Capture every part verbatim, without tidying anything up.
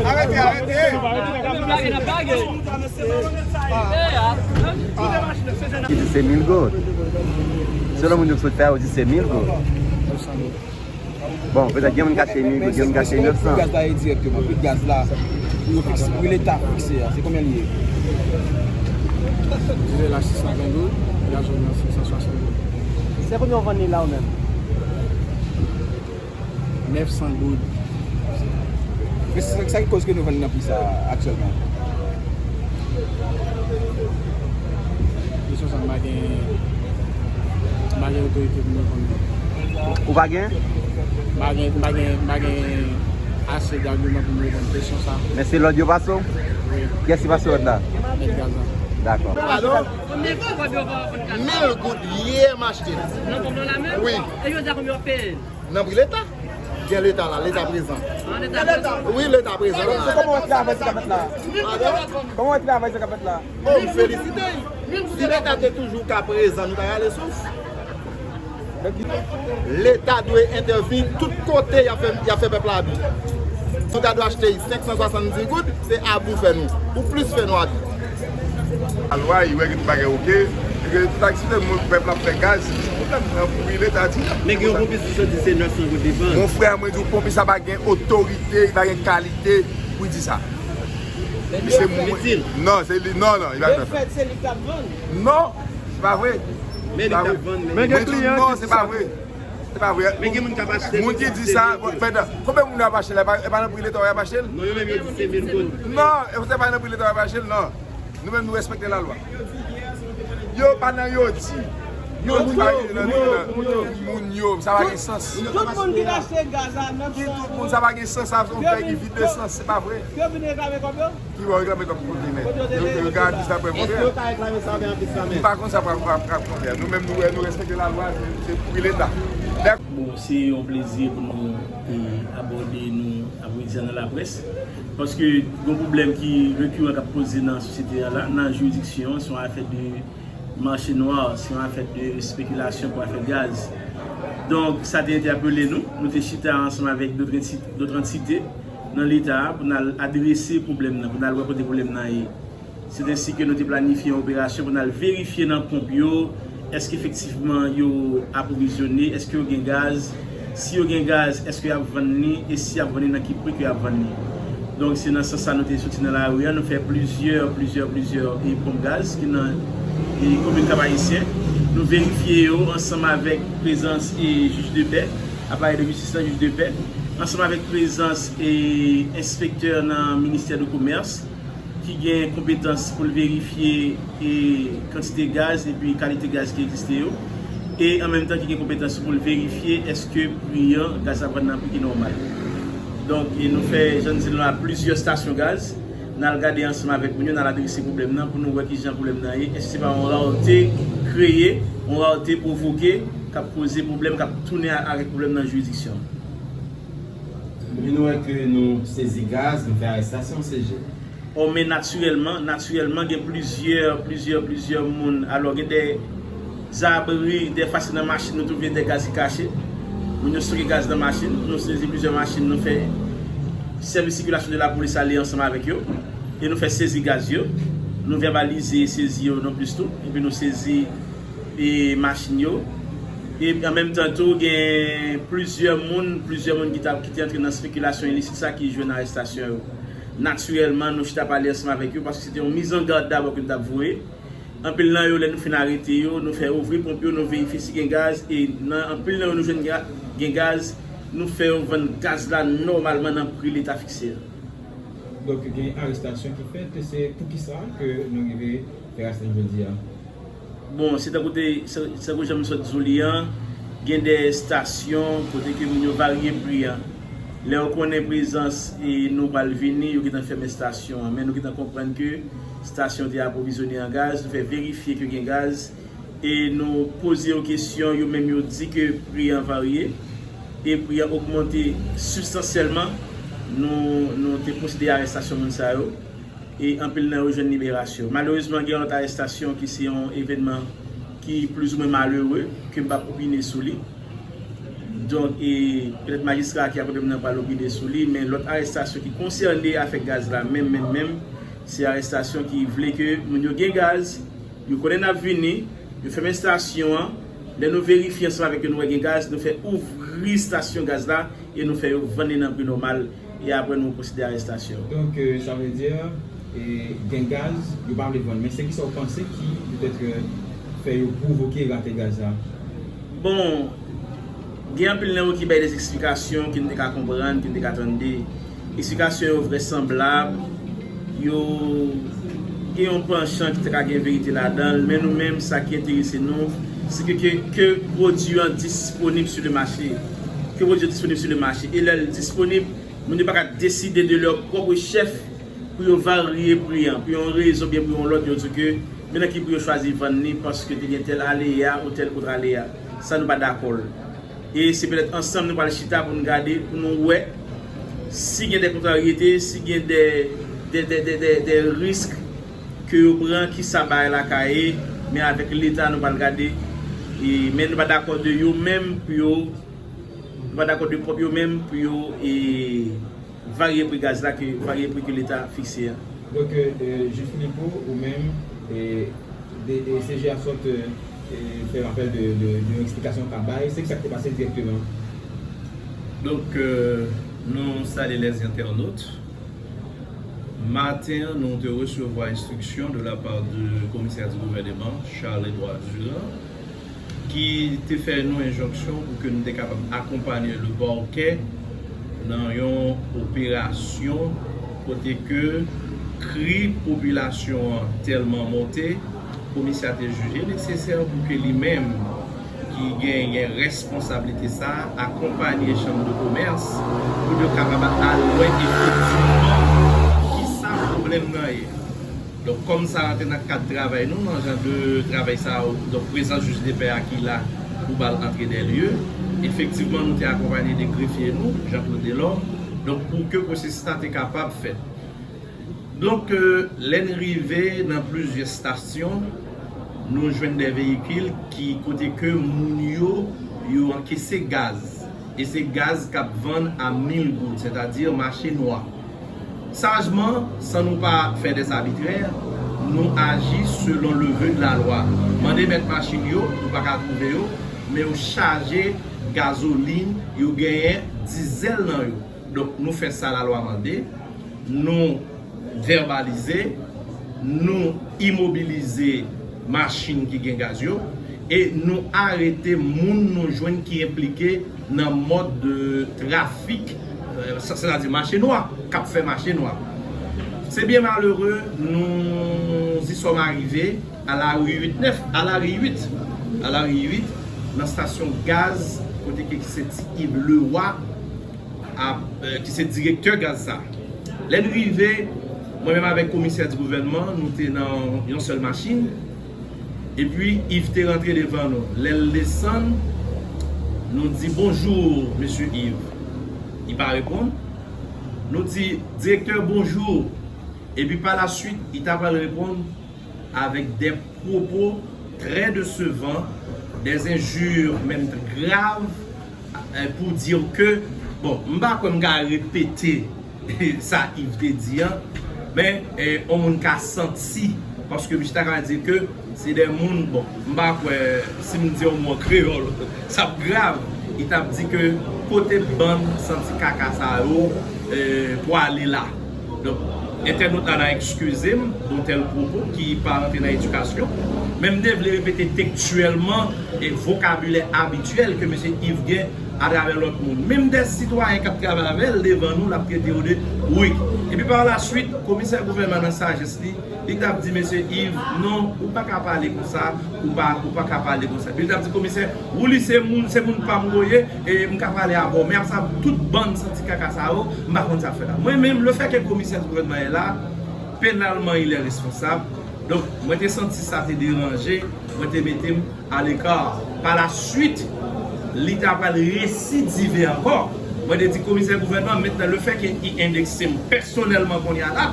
Arete, arete. Li di se mil goud. Selon moun yo k sot fè a, yo di se mil goud. Bon, petèt gen moun k achte mil goud, gen moun k achte nèf san. Pri gaz la ye dirèkteman, pri gaz la, pri yo fiks-, pri leta fikse a, se konbyen li ye? Dizèl la sis san ven goud, gazolin an senk san swasant goud. Se konbyen w vann li la ou menm? Nèf san goud. Men se sa, sa ki koz ke nou vann nan pri sa a aktyèlman. Kesyon sa a, m pa gen, m pa gen otorite pou m reponn li. Ou pa gen? M pa gen, m pa gen, m pa gen ase d'agiman pou m reponn kesyon sa a. Men se lòd yo pase w? Wi. Kiyès ki pase lòd la? Mèt gaz la. Dakò. Padon? Mil goud yè m achte l. Nan kòb nou la menm? Wi. E jodi a konbyen w ap peye l? Nan pri leta. Gen leta la, leta prezan. An leta prezan? Wi, leta prezan la. Se kòman w wè travay sa k ap fèt la? Padon? Kòman w wè travay sa k ap fèt la? Oh, m felisite l. Si leta te toujou ka prezan, nou ta rale souf. Leta dwe entèvin tout kote y ap fè, y ap fè pèp la abi. Si w ta dwe achte senk san swasanndiz goud, se abi w fè nou. Ou plis fè nou abi. Lalwa, li wè ke tout bagay oke. E ke tout aksyon moun pèp la ap fè gaz, se pwoblèm nan pri leta di. Men gen yon ponpis ki sot di se nèf san goud li vann. Mon frè, mwen di w, ponpis sa pa gen otorite, li pa gen kalite pou l di sa. Li se mwen. Non, se li, non, non, li pa fè. Fèt, se li k ap vann. Non, se pa vre. Men li k ap vann, men. Men gen kliyan ki di sa. Non, se pa vre. Se pa vre. Men gen moun k ap achte. Moun ki di sa, bon, konbyen moun ap achte la, e pa, e pa nan pri leta w ap achte l? Non, yo menm yo di se mil goud. Non, e se pa nan pri leta w ap achte l, non. Nou menm nou respekte lalwa. Yo pa nan yo di. Yo di pa nan, nan moun yo, sa pa gen sans. Tout moun ki t achte gaz la, nan tout moun, sa pa gen sans, sa se yon fè ki vide sans, se pa vre. Yo vin reklame kòb yo? Ki bò yo reklame kòb pou vini? Yo, yo gade sa prè kontrè. Èske yo ka reklame sa oubyen anplis sa menm? M pa konn sa pral, pral, pral kontrè. Nou menm nou, nou respekte lalwa, se, se pri leta. Bon, se yon plezi pou nou, e, abòde nou apremidi a nan laprès. Paske gen yon pwoblèm ki rekiran k ap poze nan sosyete a la, nan jiridiksyon an, se yon afè de mache nwa, se yon afè de espekilasyon pou afè gaz. Donk, sa te entèpele nou. Nou te chita ansanm avèk dòt anti-, dòt antite nan Leta a pou n al adrese pwoblèm nan, pou n al wè kote pwoblèm nan ye. Se ensi ke nou te planifye yon operasyon pou n al verifye nan ponp yo, èske efektivman yo apwovizyone, èske yo gen gaz, si yo gen gaz, èske y ap vann li, e si y ap vann li, nan ki pri ke y ap vann li. Donk, se nan sans sa nou te soti nan lari a, nou fè plizyè, plizyè, plizyè, e, ponp gaz ki nan, e, komin Kap Ayisyen. Nou verifye yo ansanm avèk prezans, e, jij de pè, aparèy de jistis la, jij de pè, ansanm avèk prezans, e, enspektè nan ministè de komès, ki gen konpetans pou l verifye, e, kantite gaz epi kalite gaz ki egziste yo, e an menm tan ki gen konpetans pou l verifye èske pri an, gaz la vann nan pri ki nòmal. Donk, e nou fè, jan n di l la, plizyè estasyon gaz, n al gade ansanm avèk moun yo, n al adrese pwoblèm nan pou nou wè kijan pwoblèm nan ye, èske se pa yon rarete kreye, yon rarete pwovoke, k ap poze pwoblèm, k ap tounen a-, avèk pwoblèm nan jiridiksyon an. Epi nou wè ke nou sezi gaz, nou fè arestasyon, C G. O, men natirèlman, natirèlman, gen plizyè, plizyè, plizyè moun. Alò, gen de zabri, dèfwa se nan machin nou twouve de gaz ki kache. Moun yo stoke gaz nan machin. Nou sezi plizyè machin, nou fè sèvis sikilasyon de lapolis ale ansanm avèk yo. E nou fè sezi gaz yo. Nou vèbalize sezi yo nonplis tou. Epi nou sezi, e, machin yo. E an menm tan tou, gen plizyè moun, plizyè moun ki t ap, ki te antre nan espekilasyon ilisit sa ki jwenn arestasyon yo. Natirèlman, nou chita pale ansanm avèk yo, paske se te yon mizangad dabò ke n t ap voye. Anpil nan yo, lè nou fin arete yo, nou fè ouvri ponp yo, nou verifye si gen gaz, e nan anpil nan yo, nou jwenn ga-, gen gaz, nou fè yo vann gaz la nòmalman nan pri Leta fikse a. Donk, gen arestasyon ki fèt, e se poukisa ke nou rive fè arestasyon jodi a? Bon, se tankou te, se, se tankou jan m sot di w li an, gen de estasyon kote ke moun yo varye pri an. Lè yo konnen prezans e nou pral vini, yo gentan fèmen estasyon an. Men nou gentan konprann ke Estasyon te apwovizyone an gaz, nou fè verifye ke gen gaz, e nou poze yo kesyon, yo menm yo di ke pri an varye, e pri an ogmante sibstansyèlman. Nou, nou te pwosede a arèstasyon moun sa yo, e anpil nan yo jwenn liberasyon. Malerezman, gen yon lòt arèstasyon ki se yon evènman ki plizoumwen malere, ke m p ap opine sou li. Donk, e, petèt majistra ki akote m nan pral opine sou li, men lòt arèstasyon ki konsène afè gaz la, menm, menm, menm, se arèstasyon ki vle ke moun yo gen gaz, yo konnen n ap vini, yo fèmen estasyon an, lè nou verifye ansanm avèk yo, nou wè gen gaz, nou fè ouvri estasyon gaz la, e nou fè yo vann li nan pri nòmal, e apre nou pwosede a arèstasyon. Donk, euh, sa vle di, e, gen gaz, yo pa vle vann. Men se kisa w panse ki petèt, euh, fè yo pwovoke rate gaz la? Bon, gen anpil nan yo ki bay de eksplikasyon ke n te ka konprann, ke n te ka tande. Eksplikasyon yo vrèsanblab, yo gen yon panchan ki te ka gen verite ladan l, men nou menm, sa ki enterese nou, se ke, ke, ke pwodui an disponib sou le mache. Ke pwodui an disponib sou le mache. E lè l disponib, moun yo pa ka deside de lè pwòp chèf pou yo varye pri an, pou yon rezon byen pou yon lòt, yo di ke men nan ki pri yo chwazi vann li paske te gen tèl aleya ou tèl lòt aleya. Sa nou pa dakò l. E se petèt ansanm nou pral chita pou nou gade, pou nou wè si gen de kontraryete, si gen de, de, de, de, de, de risk ke yo pran, ki sa bagay la ka ye, men avèk Leta nou pral gade, e, men nou pa dakò de yo menm pou yo, nou pa dakò de pwòp yo menm pou yo, e, varye pri gaz la, ke varye pri ke Leta fikse a. Donk, euh, euh, Jude Philippot, ou menm, e, de, e, C G A sot, euh, e, fè rapèl de, de, de yon eksplikasyon w ka bay. Se kisa k te pase dirèkteman? Donk, euh, nou salye les internautes. Maten an, nou te resevwa enstriksyon de la part de commissaire du gouvernement, Charles Edouard Durand, ki te fè nou enjonksyon pou ke nou te kapab akonpanye le parquet nan yon operasyon kote ke kri popilasyon an tèlman monte, komisè a te jije nesesè pou ke li menm, ki genyen responsablite sa a, akonpanye chanm de komès pou yo kapab al wè efektivman kisa pwoblèm nan ye. Donk, kòm sa rantre nan kad travay nou, nan jan de travay sa a, donk, prezans jij de pè a ki la pou ba l antre dè lye, efektivman, nou te akonpanye de grefye nou, Jean Claude Delorme, donk, pou ke pwosesis la te kapab fèt. Donk, euh, lè n rive nan plizyè estasyon, nou jwenn de veyikil ki kote ke moun yo, yo ankese gaz. E se gaz k ap vann a mil goud, sètadi mache nwa. Sajman, san nou pa fè dè abitrè, nou aji selon le vœu de la loi. Mande mèt machin yo, ou pa ka twouve yo, men yo chaje gazolin, yo genyen dizèl nan yo. Donk, nou fè sa lalwa mande, nou vèbalize, nou imobilize machin ki gen gaz yo, e nou arete moun nou jwenn ki enplike nan mòd de trafik, euh, sètadi mache nwa, k ap fè mache nwa. Se byen malere, nous y sommes arrivés à la rue huit neuf, à la rue huit, à la rue huit, nan estasyon gaz, kote ke se Ti Iv Lewa ap, euh, ki se direktè gaz sa. Lè n rive, mwen menm avèk komisè di gouvènman, nou te nan yon sèl machin. Epi Iv te rantre devan nou. Lè l desann, nou di, "Bonjour, mesye Iv." Li pa reponn. Nou di, "Direktè, bonjou." Epi pa la swit, li ta pral reponn avèk de pwopo trè desevan, de enjir menm grav, eh, pou dir ke, bon, m pa kwè m ka repete sa Iv te di an, men, eh, yon moun ka santi, paske misye ta ka di ke se de moun, bon, m pa kwè, si m di yon mo an kreyòl, sa ap grav. Li t ap di ke kote bann santi kaka sa yo, eh, pwale la. Donk, entènot la nan ekskize m de yon tèl pwopo ki pa rantre nan edikasyon, men m te vle repete tekstyèlman e vokabilè abityèl ke mesye Iv gen atravè lòt moun. Menm de sitwayen k ap travay avè l devan nou, l ap trete yo de wik. Epi pa la swit, komisè gouvènman nan sajès li, li t ap di, "Mesye Iv, non, ou pa ka pale konsa, ou pa, ou pa ka pale konsa." Epi li t ap di, "Komisè, ou li se moun, se moun pa m ou ye, e m ka pale avè w." Men ap sa tout bann santi kaka sa yo, m pa konn sa fè la. Mwen menm, le fait que komisè gouvènman est là, Pénalement il est responsable. Donk, mwen te santi sa te deranje, mwen te mete m aleka. Palaswit, li ta pral residive ankò. Mwen te di komisè gouvènman, mentnan, lefètke li endekse m pèsonèlman kounye a la,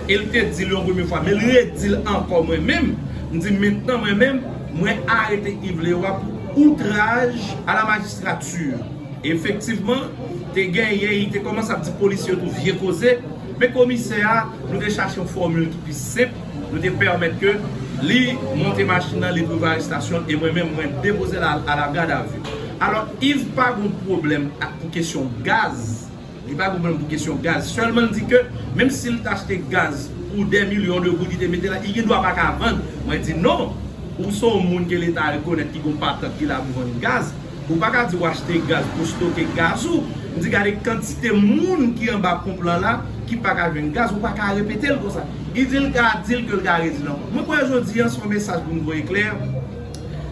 e l te di l yon premye fwa, men l redi l ankò mwen menm, m di mentnan mwen menm, mwen arete Yves Leroy pou outraj à la magistrature. Efektivman, te genyen, li te kòmanse ap di polisye yo tou vye koze, men komisè a, nou te chache yon fòmil ki pi senp, nou te pèmèt ke li monte machin nan, li pran arestasyon l, e mwen menm, mwen depoze l a, a la garde à vue. Alò, Yves pa gon pwoblèm ak, pou kesyon gaz, li pa gon pwoblèm pou kesyon gaz. Sèlman l di ke, menm si l t achte gaz pou dè milyon de goud, li te mete la, li gen dwa pa ka vann. Mwen di non, ou se yon moun ke Leta rekonèt ki gon patant ki la pou vann gaz, ou pa ka di w achte gaz pou stoke gaz ou. M di gade kantite moun ki anba ponp lan la ki pa ka jwenn gaz, ou pa ka repete l konsa. Li di l ka di l ke l ka redi l ankò. Mwen kwè jodi a se yon mesaj pou n voye klè.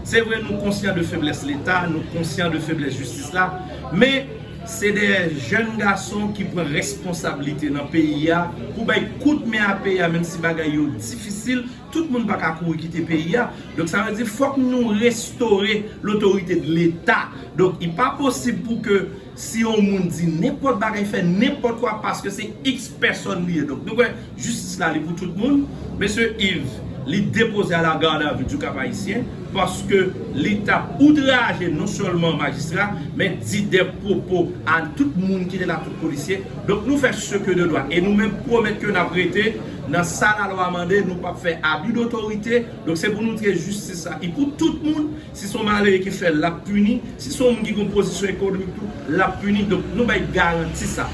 Se vre nou konsyan de feblès Leta, nou konsyan de feblès jistis la, men se de jèn gason ki pran responsablite nan peyi a pou bay kout men a peyi a, menm si bagay yo difisil, tout moun pa ka kouri kite peyi a. Donk sa vle di fòk nou restore lotorite de Leta. Donk li pa posib pou ke si yon moun di nenpòt bagay, fè nenpòt kwa paske se X pèsòn li ye. Donk nou kwè jistis la li pou tout moun. Mesye Yves, li depoze a la garde à vue du Cap Haïtien paske li t ap outraje non sèlman majistra, men di de pwopo a tout moun ki te la, tout polisye. Donk nou fè ce que de droit. E nou menm pwomèt ke n ap rete nan sa lalwa mande, nou p ap fè abi dotorite. Donk se pou nou di ke jistis la, li pou tout moun. Si se yon malere ki fè l, l ap pini. Si se yon moun ki gen yon pozisyon ekonomik tou, l ap pini. Donk nou bay garanti sa.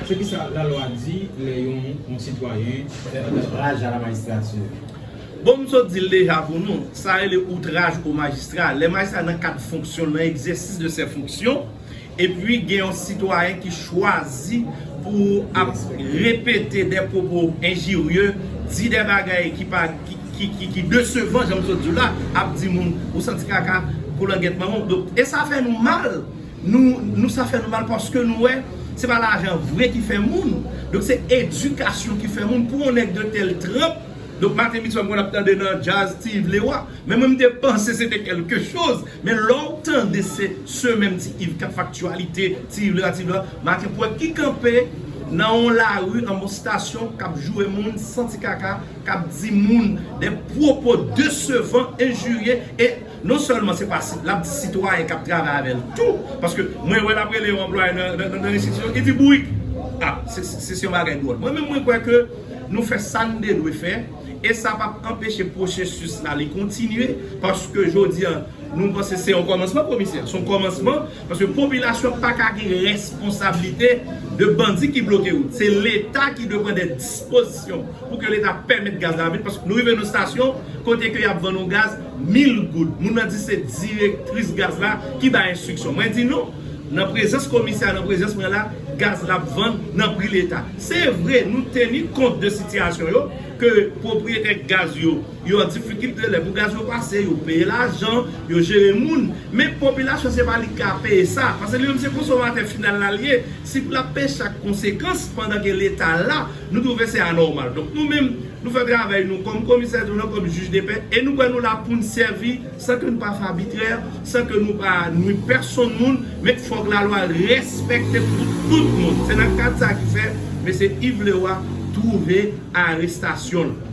Se kisa lalwa di lè yon, yon sitwayen fè outraj à la magistrature? Bon, m sot di l deja pou nou, sa rele outraj o majistra. Lè majistra nan kad fonksyon l, nan egzèsis de ses fonctions, epi gen yon sitwayen ki chwazi pou ap repete de pwopo enjirye, di de bagay ki pa, ki, ki, ki, ki desevan, jan m sot di w la, ap di moun, ou santi kaka pou langèt manman w. Donk, e sa fè nou mal. Nou, nou sa fè nou mal paske nou wè, se pa lajan vre ki fè moun. Donk, se edikasyon ki fè moun. Pou yon nèg de tèl tranp, donk, maten midi swa m konn ap tande nan djaz Ti Yves Leroy. Men mwen, m te panse se te kèlke choz. Men lè w tande se, se menm Ti Yves k ap fè aktyalite, Ti Yves Leroy, Ti Yves Leroy, maten pou wè ki kanpe nan yon lari, an yon stasyon, k ap joure moun, santi kaka, k ap di moun de pwopo desevan, enjirye, e non sèlman se pa si, l ap di sitwayen k ap travay avè l tou, paske mwen wè l ap rele yon anplwaye nan, nan, nan, nan enstitisyon, li di bourik. A, se, se, se yon bagay dwòl. Mwen menm, mwen kwè ke nou fè sa n te dwe fè, e sa p ap anpeche pwosesis la li kontinye, paske jodi a, nou panse se yon kòmansman, komisè, se yon kòmansman, paske popilasyon pa ka gen responsablite de bandi ki bloke wout. Se Leta ki dwe pran de dispozisyon pou ke Leta pèmèt gaz la vin, paske nou rive nan stasyon kote ke y ap vann yon gaz mil goud. Moun nan di se direktris gaz la ki bay enstriksyon. Mwen di non. Nan prezans komisè a, nan prezans mwen la, gaz la ap vann nan pri Leta. Se vre, nou teni kont de sitiyasyon yo, ke pwopriyetè gaz yo, yo an difikilte lè pou gaz yo pase, yo peye lajan, yo jere moun. Men popilasyon se pa li k ka peye sa, paske li menm se konsomatè final la l ye. Si pou l ap peye chak konsekans pandan ke Leta la, nou twouve se anòmal. Donk nou menm, nou fè travay nou kòm komisè tou nan, kòm jij de pè, e nou kwè nou la pou n sèvi san ke nou pa fè abitrè, san ke nou pa nwi pèsonn moun, men fòk lalwa respekte pou tout moun. Se nan kad sa ki fè mesye Yves Leroy twouve arestasyon l.